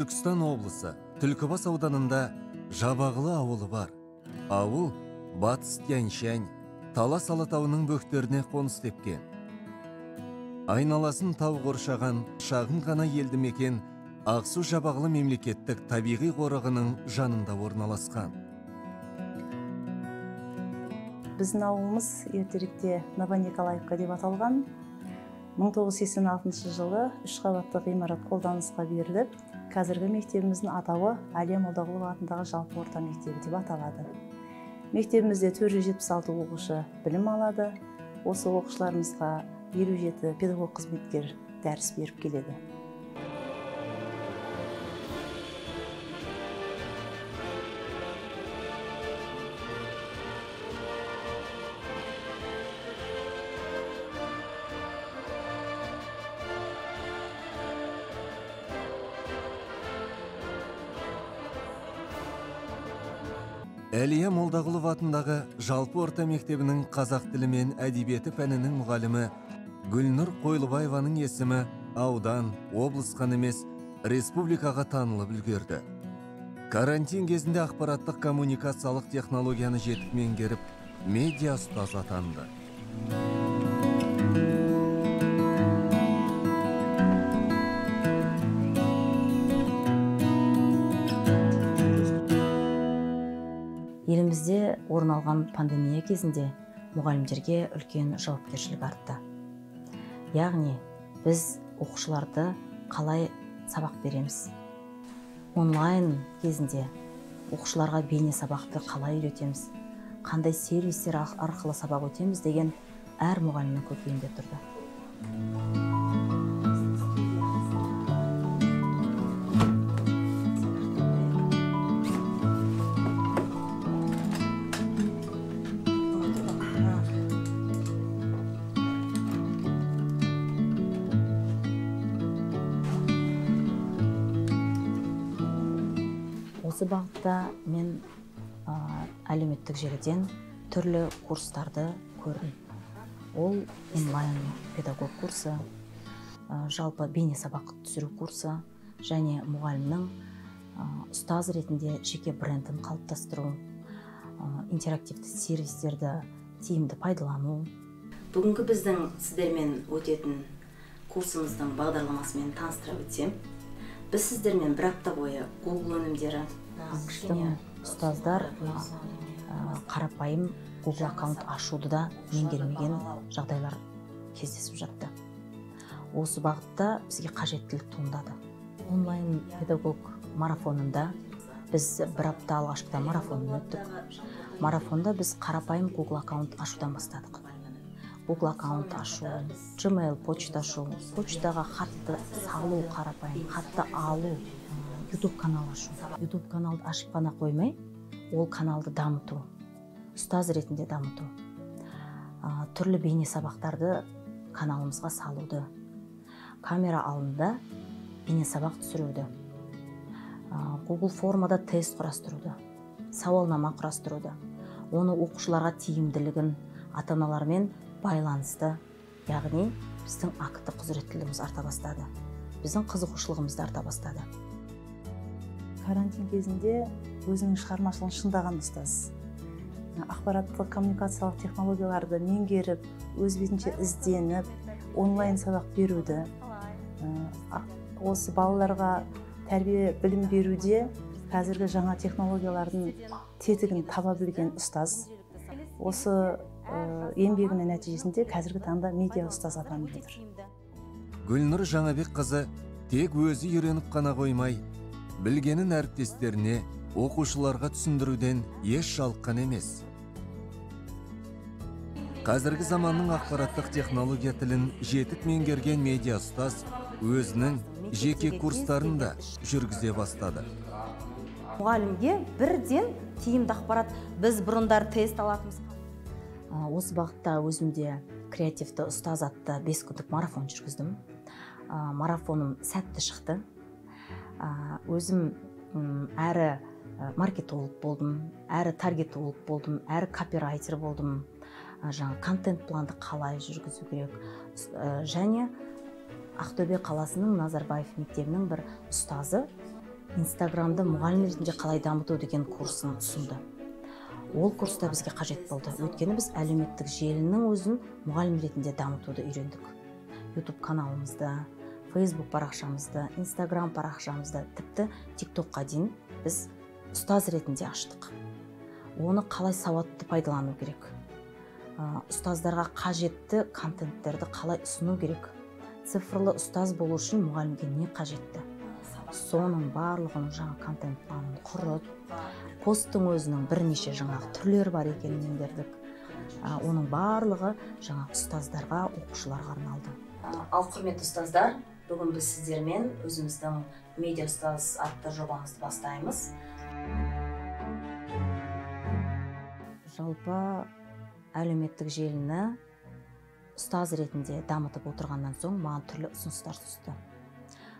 Түркістан облысы Түлкібас ауданында Жабағылы ауылы бар. Ауыл Батыс Тянь-Шань, Талас Алатауының бөктеріне қоныс тепкен. Айналасын тау қоршаған шағын ғана елді мекен Ақсу Жабағылы мемлекеттік табиғи қорығының жанында орналасқан. Біздің ауылымыз ертеректе Новониколаевка деп аталған. 1986 жылы 3 қабатты ғимарат қолданысқа беріліп, қазіргі мектебіміздің атауы Әлия Молдағұлова атындағы жалпы орта мектебі деп аталады. Мектебімізде 476 оқушы білім алады. Осы оқушыларымызға 57 педагог қызметкер дәріс беріп келеді. Әлия Молдағұлова атындағы жалпы орта мектебінің қазақ тілі мен әдебиеті пәнінің мұғалімі Гүлнұр Қойлыбаеваның есімі аудан, облыс қана емес, республикаға танылып үлгерді. Карантин кезінде ақпараттық коммуникациялық технологияны жетік меңгеріп, медиа ұстаз атанды. Елімізде орын алған пандемия кезінде мұғалімдерге үлкен жауапкершілік артты. Яғни біз оқушыларды қалай сабақ береміз? Онлайн кезінде оқушыларға бейне сабақты қалай үйретеміз? Қандай сервистер арқылы сабақ өтеміз деген әр мұғалімнің көкейінде тұрды. Осы бағытта мен әлеуметтік желіден түрлі курстарды көрдім. Ол онлайн педагог курсы, жалпы бейне сабақ түсіру курсы және мұғалімнің ұстаз ретінде жеке брендін қалыптастыру, интерактивті сервистерді тиімді пайдалану. Бүгінгі біздің сіздермен өтетін курсымыздың бағдарламасымен таныстыра өтсем, біз сіздермен бір апта бойы Google өнімдері, біздің ұстаздар қарапайым Google аккаунт ашуды да меңгермеген жағдайлар кездесіп жатты. Осы бағытта бізге қажеттілік туындады. Онлайн педагог марафонында біз бір апта алғашқыда марафонын өттік. Марафонда біз қарапайым Google аккаунт ашудан бастадық. Google аккаунт ашу, Gmail почта ашу, почтаға хатты салу қарапайым, хатты алу, YouTube канал ашу. YouTube каналды ашып қана қоймай, ол каналды дамыту, ұстаз ретінде дамыту, түрлі бейне сабақтарды каналымызға салуды, камера алдында бейне сабақ түсіруді, Google формада тест құрастыруды, сауалнама құрастыруды, оны оқушыларға тиімділігін, ата-аналармен байланысты, яғни біздің акті құзыреттілігіміз арта бастады, біздің қызығушылығымыз да арта бастады. Карантин кезінде өзінің шығармашылығын шыңдаған ұстаз, ақпараттық коммуникациялық технологияларды меңгеріп, өз бетінше ізденіп, онлайн сабақ беруді, осы балаларға тәрбие білім беруде қазіргі жаңа технологиялардың тетігін таба білген ұстаз. Осы еңбегінің нәтижесінде қазіргі таңда медиа ұстаз атанып отыр. Гүлнұр Жаңабекқызы тек өзі үйреніп қана қоймай, білгенін әріптестеріне, оқушыларға түсіндіруден еш жалыққан емес. Қазіргі заманның ақпараттық технология тілін жетік меңгерген медиа ұстаз өзінің жеке курстарын да жүргізе бастады. Мұғалімге бірден тиімді ақпарат, біз бұрындар тест алатынбыз. Осы бағытта өзімде креативті ұстаз атты 5 күндік марафон жүргіздім. Марафоным сәтті шықты. Өзім әрі маркетолог болдым, әрі таргетолог болдым, әрі копирайтер болдым. Жаңа контент планды қалай жүргізу керек және Ақтөбе қаласының Назарбаев мектебінің бір ұстазы Инстаграмды мұғалім ретінде қалай дамыту деген курсын ұсынды. Ол курста бізге қажет болды. Өйткені біз әлеуметтік желінің өзін мұғалім ретінде дамытуды үйрендік. YouTube каналымызды, Facebook парақшамызды, Instagram парақшамызды, тіпті TikTokқа дейін біз ұстаз ретінде аштық. Оны қалай сауатты пайдалану керек? Ұстаздарға қажетті контенттерді қалай ұсыну керек? Цифрлы ұстаз болу үшін мұғалімге не қажетті? Соның барлығын жаңа контент планын құрып, посттың өзінің бірнеше жаңағы түрлері бар екенін меңгердік. Оның барлығы жаңа ұстаздарға, оқушыларға арналды. Ал құрметті ұстаздар, бүгін біз сіздермен өзіміздің медиа ұстаз атты жобамызды бастаймыз. Жалпы әлеуметтік желіні ұстаз ретінде дамытып отырғаннан соң маған түрлі ұсыныстар түсті.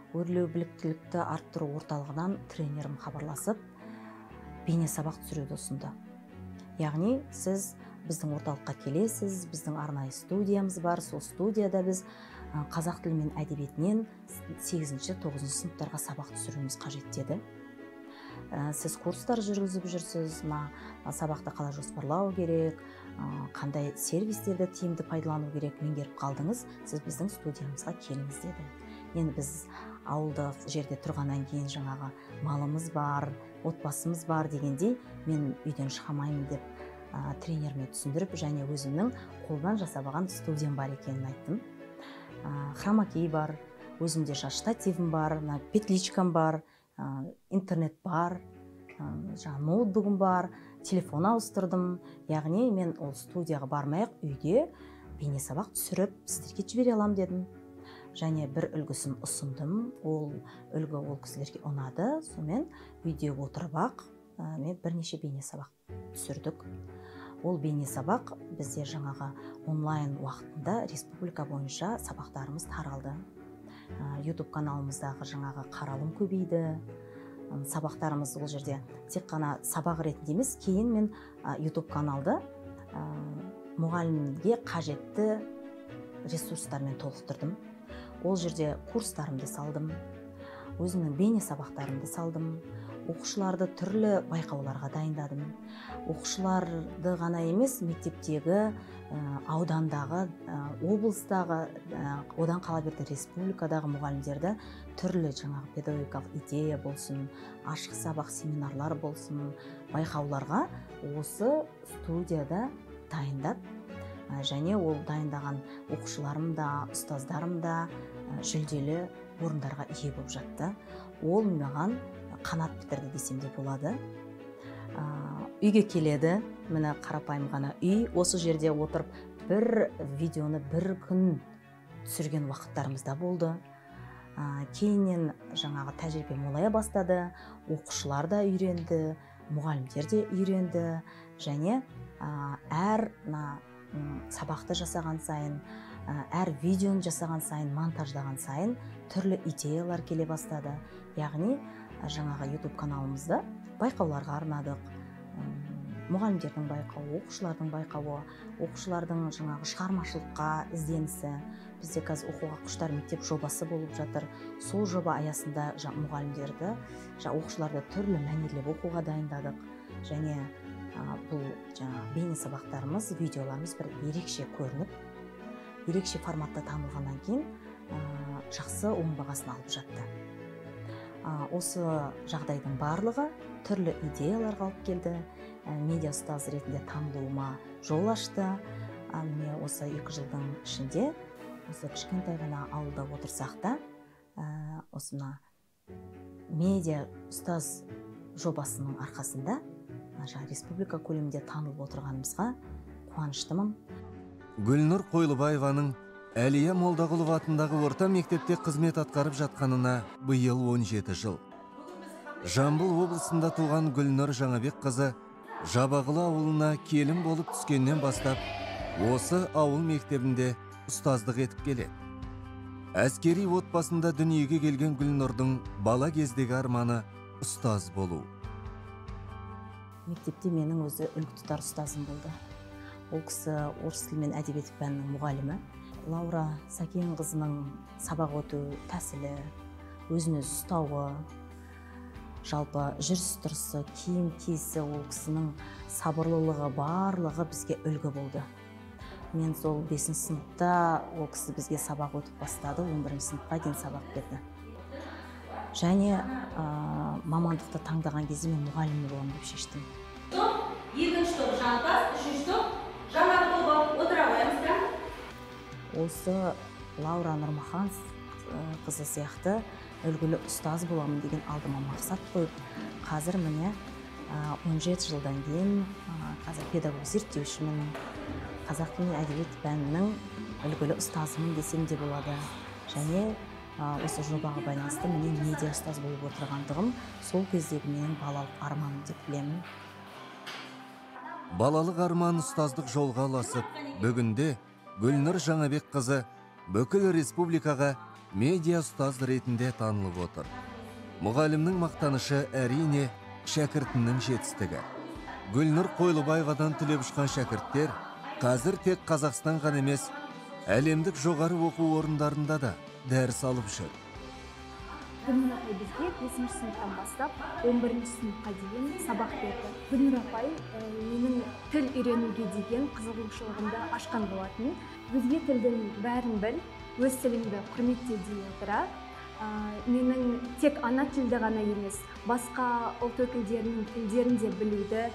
Өрлеу біліктілікті арттыру орталығынан тренерім хабарласып, бейне сабақ түсіруді ұсынды. Яғни сіз біздің орталыққа келесіз, біздің арнайы студиямыз бар, сол студияда біз қазақ тілі мен әдебиетінен 8-9 сыныптарға сабақ түсіруіміз қажет деді. Сіз курстар жүргізіп жүрсіз, сабақты қалай жоспарлау керек, қандай сервистерді тиімді пайдалану керек, меңгеріп қалдыңыз, сіз біздің студиямызға келіңіз деді. Енді біз ауылдық жерде тұрғаннан кейін жаңағы малымыз бар, отбасымыз бар дегендей, мен үйден шыға алмаймын деп тренеріме түсіндіріп, және өзімнің қолдан жасап алған студиям бар екенін айттым. Хромакей бар, өзімде штативім бар, петличкам бар, интернет бар, жаңа ноутбугім бар, телефон ауыстырдым. Яғни мен ол студияға бармай-ақ үйде бейне сабақ түсіріп сіздерге жібере аламын дедім. Және бір үлгісін ұсындым, ол үлгі ол кісілерге ұнады. Сонымен үйде отырып-ақ мен бірнеше бейне сабақ түсірдік. Ол бейне сабақ бізде жаңағы онлайн уақытында республика бойынша сабақтарымыз таралды. YouTube каналымыздағы жаңағы қаралым көбейді. Сабақтарымыз ол жерде тек қана сабақ ретінде емес, кейін мен YouTube каналды мұғалімге қажетті ресурстармен толықтырдым. Ол жерде курстарымды салдым, өзімнің бейне сабақтарымды салдым, оқушыларды түрлі байқауларға дайындадым. Оқушыларды ғана емес, мектептегі, аудандағы, облыстағы, одан қала берді республикадағы мұғалімдерді түрлі жаңағы педагогикалық идея болсын, ашық сабақ семинарлар болсын, байқауларға осы студияда дайындап, және ол дайындаған оқушыларым да, ұстаздарым да жүлделі орындарға ие болып жатты. Ол маған қанат бітірді десем де болады. Үйге келеді, міне қарапайым ғана үй, осы жерде отырып бір видеоны бір күн түсірген уақыттарымыз да болды. Кейіннен жаңағы тәжірибе молая бастады, оқушылар да үйренді, мұғалімдер де үйренді, және әр сабақты жасаған сайын, әр видеоны жасаған сайын, монтаждаған сайын түрлі идеялар келе бастады. Яғни жаңағы YouTube каналымызды байқауларға арнадық. Мұғалімдердің байқауы, оқушылардың байқауы, оқушылардың жаңағы шығармашылыққа ізденісі. Бізде қазір оқуға құштар мектеп жобасы болып жатыр. Сол жоба аясында мұғалімдерді, оқушыларды түрлі мәнерлеп оқуға дайындадық. Және бұл жаңа бейне сабақтарымыз, видеоларымыз бір ерекше көрініп, ерекше форматта танылғаннан кейін жақсы оң бағасын алып жатты. Осы жағдайдың барлығы түрлі идеяларға алып келді. Медиа ұстаз ретінде танылуыма жол ашты. Міне осы 2 жылдың ішінде осы кішкентай ғана ауылда отырсақ та, осы мына медиа ұстаз жобасының арқасында республика көлемінде танылып отырғанымызға қуаныштымын. Гүлнұр Қойлыбаеваның Әлия Молдағұлова атындағы орта мектепте қызмет атқарып жатқанына биыл 17 жыл. Жамбыл облысында туған Гүлнұр Жаңабекқызы Жабағылы ауылына келін болып түскеннен бастап осы ауыл мектебінде ұстаздық етіп келеді. Әскери отбасында дүниеге келген Гүлнұрдың бала кездегі арманы ұстаз болу. Мектепте менің өзі үлгі тұтар ұстазым болды. Ол кісі орыс тілі мен әдебиет пәнінің мұғалімі. Лаура Сәкенқызының сабақ өту тәсілі, өзін өзі ұстауы, Жалпы жүріс-тұрысы, киім киісі, ол кісінің сабырлылығы барлығы бізге үлгі болды. Мен сол 5 сыныпта ол кісі бізге сабақ өтіп бастады, 11 сыныпқа дейін сабақ берді. Және мамандықты таңдаған кезде мен мұғалім боламын деп шештім. Екінші топ Жантас, үшінші топ Жанар тобы, отыра қоямыз да. Осы Лаура Нұрмахан қызы сияқты үлгілі ұстаз боламын деген алдыма мақсат қойып, қазір міне 17 жылдан кейін қазір педагог зерттеушімін, қазақ тілі мен әдебиет пәнінің үлгілі ұстазымын десем де болады. Және осы жобаға байланысты міне медиа ұстаз болып отырғандығым сол кездегі менің балалық арманым деп білемін. Балалық арман ұстаздық жолға ұласып, бүгінде Гүлнұр Жаңабекқызы бүкіл республикаға медиа ұстаз ретінде танылып отыр. Мұғалімнің мақтанышы әрине шәкіртінің жетістігі. Гүлнұр Қойлыбаевадан түлеп ұшқан шәкірттер қазір тек Қазақстан ғана емес, әлемдік жоғары оқу орындарында да дәріс алып жүр. Гүлнұр апай бізге 5 сыныптан бастап 11 сыныпқа дейін сабақ берді. Гүлнұр апай менің тіл үйренуге деген қызығушылығымды ашқан болатын. Өзге тілдің бәрін біл, өз тіліңді құрметте дей отыра, менің тек ана тілді ғана емес, басқа ұлт өкілдерінің тілдерін де білуді,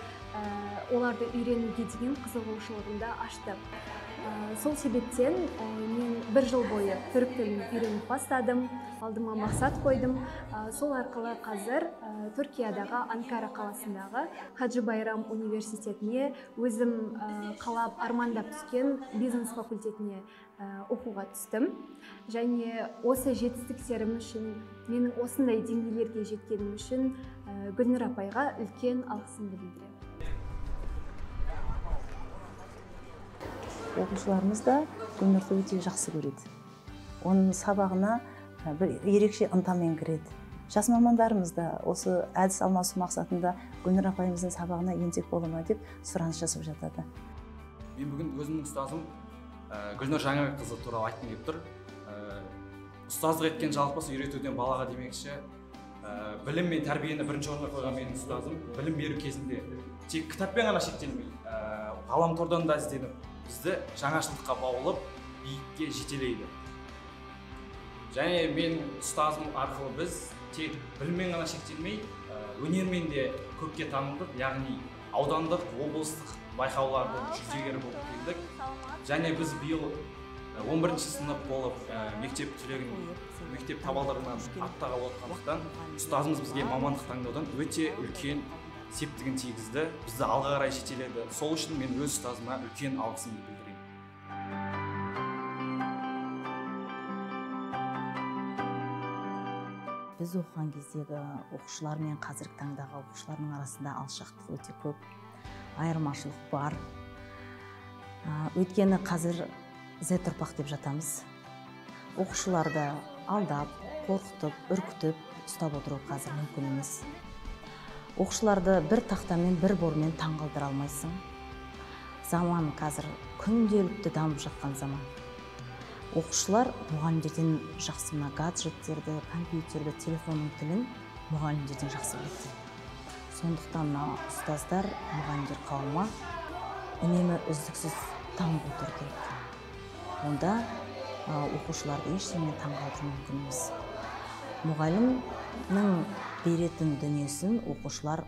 оларды үйренуге деген қызығушылығымды ашты. Сол себептен мен бір жыл бойы түрік тілін үйреніп бастадым, алдыма мақсат қойдым. Сол арқылы қазір Түркиядағы Анкара қаласындағы Хаджи Байрам университетіне өзім қалап армандап түскен бизнес факультетіне оқуға түстім. Және осы жетістіктерім үшін, менің осындай деңгейлерге жеткенім үшін Гүлнұр апайға үлкен алғысымды білдіремін. Оқушыларымыз да Гүлнұрды өте жақсы көреді. Оның сабағына бір ерекше ынтамен кіреді. Жас мамандарымыз да осы әдіс алмасу мақсатында Гүлнұр апайымыздың сабағына енсек бола ма деп сұраныс жасап жатады. Мен бүгін өзімнің ұстазым Гүлнұр Жаңабекқызы туралы айтқым келіп тұр. Ұстаздық еткен жалықпас үйретуден балаға демекші, білім мен тәрбиені бірінші орынға қойған менің ұстазым білім беру кезінде тек кітаппен ғана шектелмей, ғаламтордан да ізденіп, бізді жаңашылдыққа баулып, биікке жетелейді. Және мен ұстазым арқылы біз тек біліммен ғана шектелмей, өнермен де көпке танылдық, яғни аудандық, облыстық байқаулардың жүлдегері болып келдік. Және біз биыл 11 сынып болып мектеп түлегін, мектеп табалдырығынан аттағалы отқандықтан ұстазымыз бізге мамандық таңдаудан өте үлкен септігін тигізді, бізді алға қарай жетеледі. Сол үшін мен өз ұстазыма үлкен алғысымды білдіремін. Біз оқыған кездегі оқушылар мен қазіргі таңдағы оқушылардың арасында алшақтық өте көп, айырмашылық бар. Өйткені қазір Z ұрпақ деп жатамыз. Оқушыларды алдап, қорқытып, үркітіп ұстап отыру қазір мүмкін емес. Оқушыларды бір тақтамен, бір бормен таңғалдыра алмайсың. Заман қазір күнделікті дамып жатқан заман. Оқушылар мұғалімдерден жақсы мына гаджеттерді, компьютерді, телефонның тілін мұғалімдерден жақсы біледі. Сондықтан мына ұстаздар, мұғалімдер қауымы үнемі үздіксіз дамып отыру керек. Онда оқушыларды ештеңемен таңғалдыру мүмкін емес. Мұғалімнің беретін дүниесін оқушылар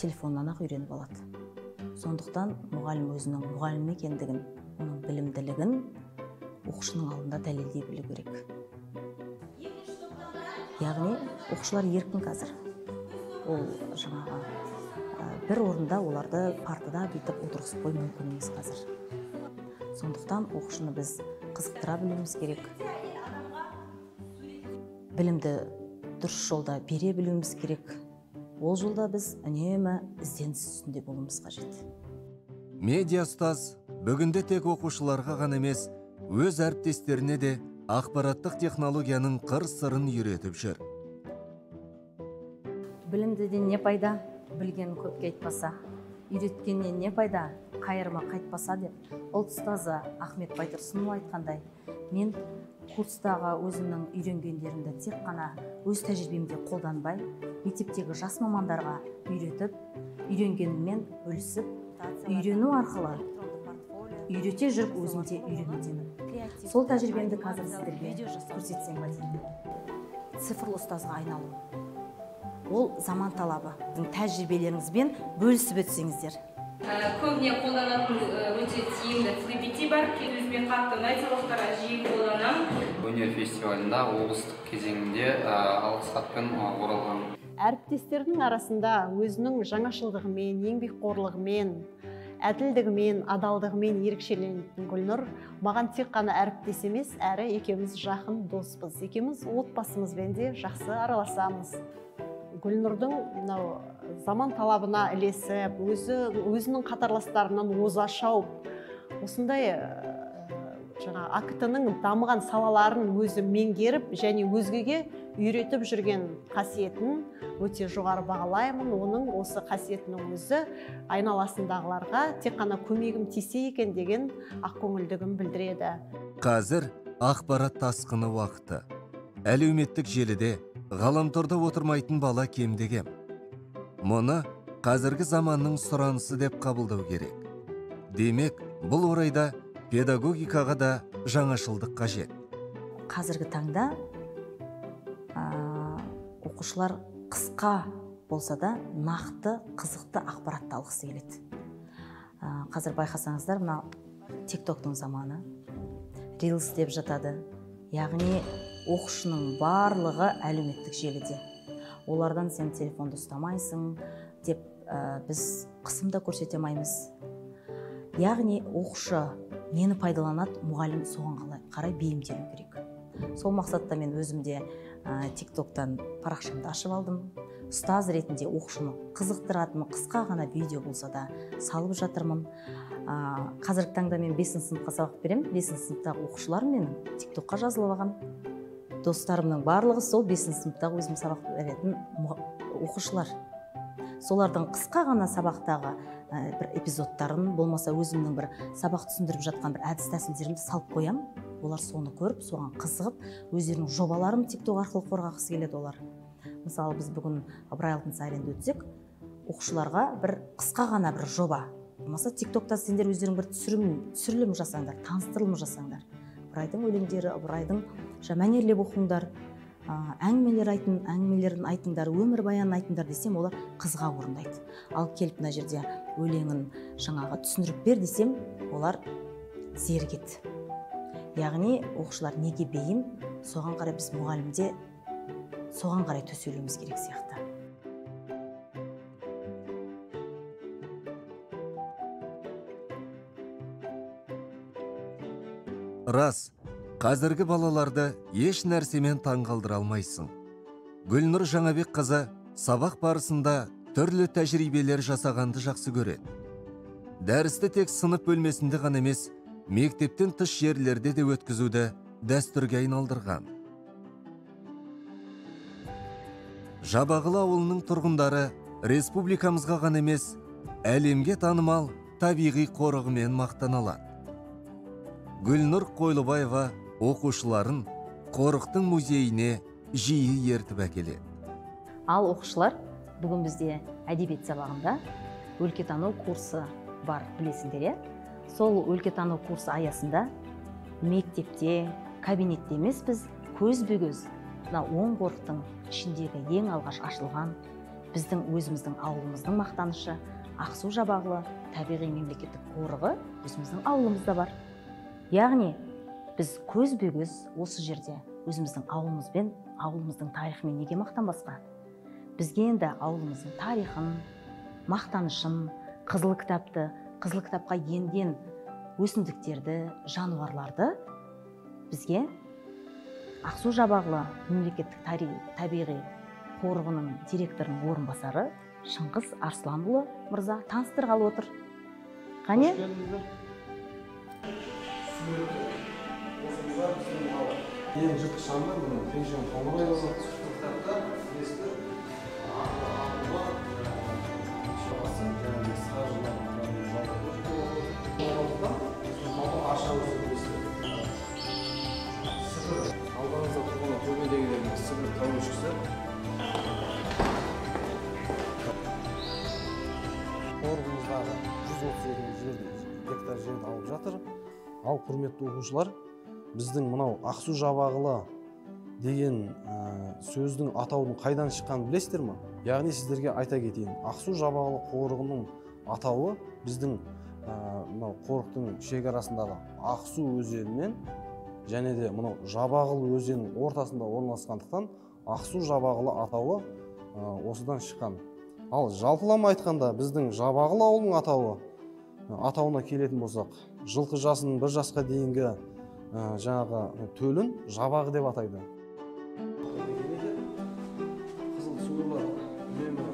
телефоннан-ақ үйреніп алады. Сондықтан мұғалім өзінің мұғалім екендігін, оның білімділігін оқушының алдында дәлелдей білу керек. Яғни оқушылар еркін қазір. Ол жаңағы бір орында оларды партада бүйтіп отырғызып қою мүмкін емес қазір. Сондықтан оқушыны біз қызықтыра білуіміз керек. Білімді дұрыс жолда бере білуіміз керек. Ол жолда біз үнемі ізденіс үстінде болуымыз қажет. Медиа ұстаз бүгінде тек оқушыларға ғана емес, өз әріптестеріне де ақпараттық технологияның қыр-сырын үйретіп жүр. Білімдіден не пайда, білгенін көпке айтпаса. Үйреткеннен не пайда, қайырма қайтпаса деп ұлт ұстазы Ахмет Байтұрсынұлы айтқандай, мен курстағы өзімнің үйренгендерімді тек қана өз тәжірибемде қолданбай, мектептегі жас мамандарға үйретіп, үйренгеніммен бөлісіп, үйрену арқылы үйрете жүріп өзім де үйренудемін. Сол тәжірибемді қазір сіздерге көрсетсем ба деймін. Цифрлы ұстазға айналу. Ол заман талабы. Тәжірибелеріңізбен бөлісіп өтсеңіздер. Көбіне қолданатын өте тиімді Flippity бар. Өзіме қатты ұнайды, сабақтарға жиі қолданамын. Өнер фестивалінде облыстық кезеңінде алғыс хатпен оралған. Әріптестерінің арасында өзінің жаңашылдығымен, еңбекқорлығымен, әділдігімен, адалдығымен ерекшеленетін Гүлнұр маған тек қана әріптес емес, әрі екеуміз жақын доспыз. Екеуміз отбасымызбен де жақсы араласамыз. Гүлнұрдың мынау заман талабына ілесіп, өзінің қатарластарынан оза шауып, осындай жаңа АКТ-ның дамыған салаларын өзі меңгеріп және өзгеге үйретіп жүрген қасиетін өте жоғары бағалаймын. Оның осы қасиетінің өзі айналасындағыларға тек қана көмегім тисе екен деген ақкөңілдігін білдіреді. Қазір ақпарат тасқыны уақыты. Әлеуметтік желіде ғаламторда отырмайтын бала кемде-кем. Мұны қазіргі заманның сұранысы деп қабылдау керек. Демек, бұл орайда педагогикаға да жаңашылдық қажет. Қазіргі таңда оқушылар қысқа болса да нақты, қызықты ақпаратты алғысы келеді. Қазір байқасаңыздар, мына TikTok-тың заманы, Reels деп жатады. Яғни оқушының барлығы әлеуметтік желіде. Олардан сен телефонды ұстамайсың деп біз қысым да көрсете алмаймыз. Яғни оқушы нені пайдаланады, мұғалім соған қарай бейімделу керек. Сол мақсатта мен өзім де TikTok-тан парақшамды ашып алдым. Ұстаз ретінде оқушыны қызықтыратын қысқа ғана видео болса да салып жатырмын. Қазіргі таңда мен 5 сыныпқа сабақ беремін. 5 сыныптағы оқушыларым менің TikTok-қа жазылып алған. Достарымның барлығы сол 5 сыныптағы өзім сабақ беретін оқушылар. Солардың қысқа ғана сабақтағы бір эпизодтарын, болмаса өзімнің бір сабақ түсіндіріп жатқан бір әдіс тәсілдерімді салып қоям. Олар соны көріп, соған қызығып, өздерінің жобаларын TikTok арқылы қорғағысы келеді олар. Мысалы, біз бүгін Ыбырай Алтынсаринді өтсек, оқушыларға бір қысқа ғана бір жоба. Болмаса TikTokта сендер өздерің бір түсірілім жасаңдар, таныстырылым жасаңдар. Ыбырайдың өлеңдері, Ыбырайдың мәнерлеп оқыңдар, әңгімелер айтын, әңгімелерін айтыңдар, өмірбаянын айтыңдар десем, олар қызға орындайды. Ал келіп мына жерде өлеңін жаңағы түсіндіріп бер десем, олар зерігеді. Яғни оқушылар неге бейім, соған қарай біз мұғалімде соған қарай төселуіміз керек сияқты. Рас, қазіргі балаларды еш нәрсемен таңғалдыра алмайсың. Гүлнұр Жаңабекқызы сабақ барысында түрлі тәжірибелер жасағанды жақсы көреді. Дәрісті тек сынып бөлмесінде ғана емес, мектептен тыс жерлерде де өткізуді дәстүрге айналдырған. Жабағылы ауылының тұрғындары республикамызға ғана емес, әлемге танымал табиғи қорығымен мақтана алады. Гүлнұр Қойлыбаева оқушыларын қорықтың музейіне жиі ертіп әкеледі. Ал оқушылар, бүгін бізде әдебиет сабағында өлкетану курсы бар, білесіңдер, иә? Сол өлкетану курсы аясында мектепте, кабинетте емес, біз көзбе-көз мына оң қорықтың ішіндегі ең алғаш ашылған біздің өзіміздің ауылымыздың мақтанышы Ақсу Жабағылы табиғи мемлекеттік қорығы өзіміздің ауылымызда бар. Яғни біз көзбе-көз осы жерде өзіміздің ауылымызбен, ауылымыздың тарихымен неге мақтанбасқа? Бізге енді ауылымыздың тарихын, мақтанышын, қызыл кітапты, қызыл кітапқа енген өсімдіктерді, жануарларды бізге Ақсу Жабағылы мемлекеттік табиғи қорығының директорының орынбасары Шыңғыс Арсланұлы мырза таныстырғалы отыр. Қане? Ең жыртқыш жануар мына пенжен қоңырай Алдыңызда тұрған төмендегілердің Сібір тау ешкісі. Қорығымыздағы 132 гектар жерді алып жатыр. Ал құрметті оқушылар, біздің мынау Ақсу Жабағылы деген сөздің атауының қайдан шыққанын білесіздер ме? Яғни сіздерге айта кетейін, Ақсу Жабағылы қорығының атауы біздің мынау қорықтың шекарасындағы Ақсу өзенімен және де мынау Жабағылы өзенінің ортасында орналасқандықтан Ақсу Жабағылы атауы осыдан шыққан. Ал жалпылама айтқанда біздің Жабағылы ауылының атауына келетін болсақ, жылқы жасының 1 жасқа дейінгі жаңағы төлін жабағы деп атайды. Қызыл суырлар үнемі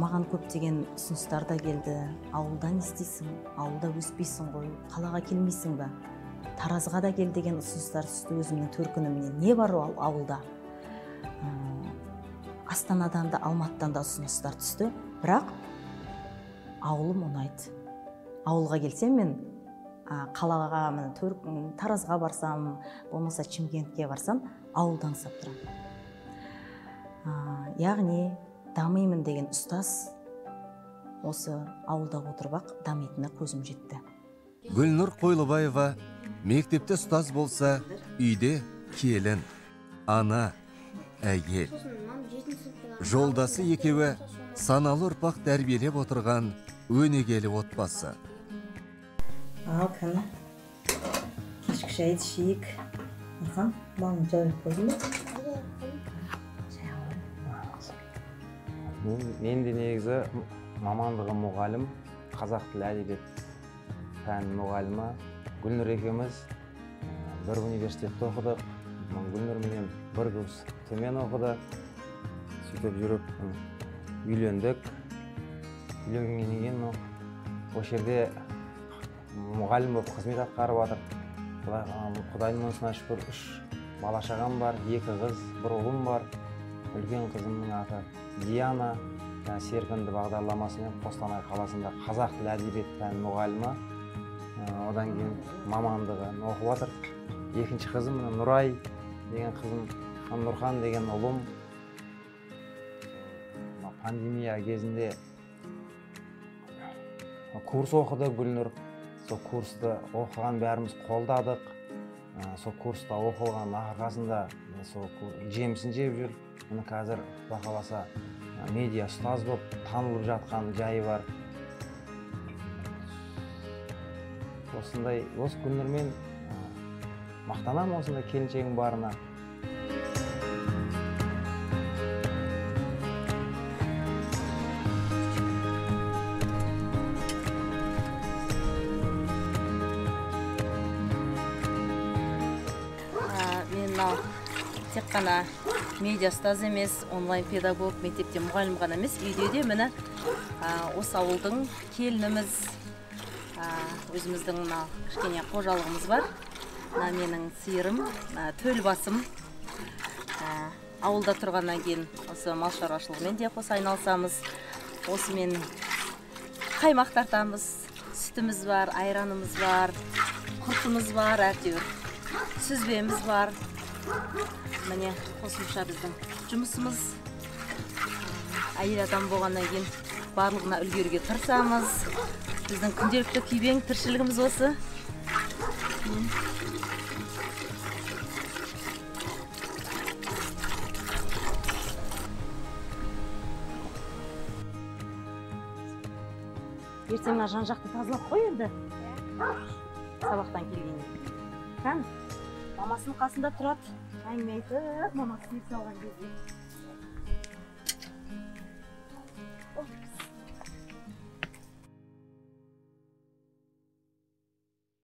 Маған көптеген ұсыныстар да келді. Ауылда не істейсің, ауылда өспейсің ғой, қалаға келмейсің ба, Таразға да кел деген ұсыныстар түсті. Өзімнің төркінімнен не бар ауылда. Астанадан да, Алматыдан да ұсыныстар түсті, бірақ ауылым ұнайды. Ауылға келсем мен қалаға, Таразға барсам, болмаса Шымкентке барсам, ауылды аңсап тұрамын. Яғни дамимын деген ұстаз осы ауылда отырып-ақ дамитынына көзім жетті. Гүлнұр Қойлыбаева мектепте ұстаз болса, үйде келін, ана, әйел. Жолдасы екеуі саналы ұрпақ тәрбиелеп отырған өнегелі отбасы. Ал кәні, кешкі шайды ішейік. Нұрхан, малын жайып қойдың ба? Мен де негізі мамандығым мұғалім, қазақ тілі әдебиет пән мұғалімі. Гүлнұр екеуміз бір университетте оқыдық. Гүлнұр менен бір курс төмен оқыды. Сөйтіп жүріп үйлендік. Үйленгеннен кейін осы жерде мұғалім болып қызмет атқарып жатыр. Құдайдың осына шүкір, 3 бала шағам бар, 2 қыз, 1 ұлым бар. Үлкен қызымның аты Диана, серпінді бағдарламасымен Қостанай қаласында қазақ тілі әдебиет пән мұғалімі, одан кейін мамандығын оқып жатыр. Екінші қызым Нұрай деген қызым, Нұрхан деген ұлым. Пандемия кезінде курс оқыды Гүлнұр. Сол курсты оқыған бәріміз қолдадық. Сол курста оқылған арқасында сол жемісін жеп жүр. Мұны қазір Құдай қаласа медиа ұстаз болып танылып жатқан жайы бар. Осындай осы Гүлнұрмен мақтанамын, осындай келіншегім барына. Мен мынау тек қана медиа ұстаз емес, онлайн педагог, мектепте мұғалім ғана емес, үйде де міне осы ауылдың келініміз, өзіміздің мына кішкене қожалығымыз бар. Мына менің сиырым, төл басым. Ауылда тұрғаннан кейін осы мал шаруашылығымен де қоса айналысамыз. Осымен қаймақ тартамыз, сүтіміз бар, айранымыз бар, құртымыз бар, әйтеуір сүзбеміз бар. Міне қосымша біздің жұмысымыз. Әйел адам болғаннан кейін барлығына үлгеруге тырысамыз. Біздің күнделікті күйбең тіршілігіміз осы. Ертең мына жан-жақты тазалап қой енді. Сабақтан келгенде. Кән, мамасының қасында тұрады. Әңгіме айтып, мамасы үй салған кезде.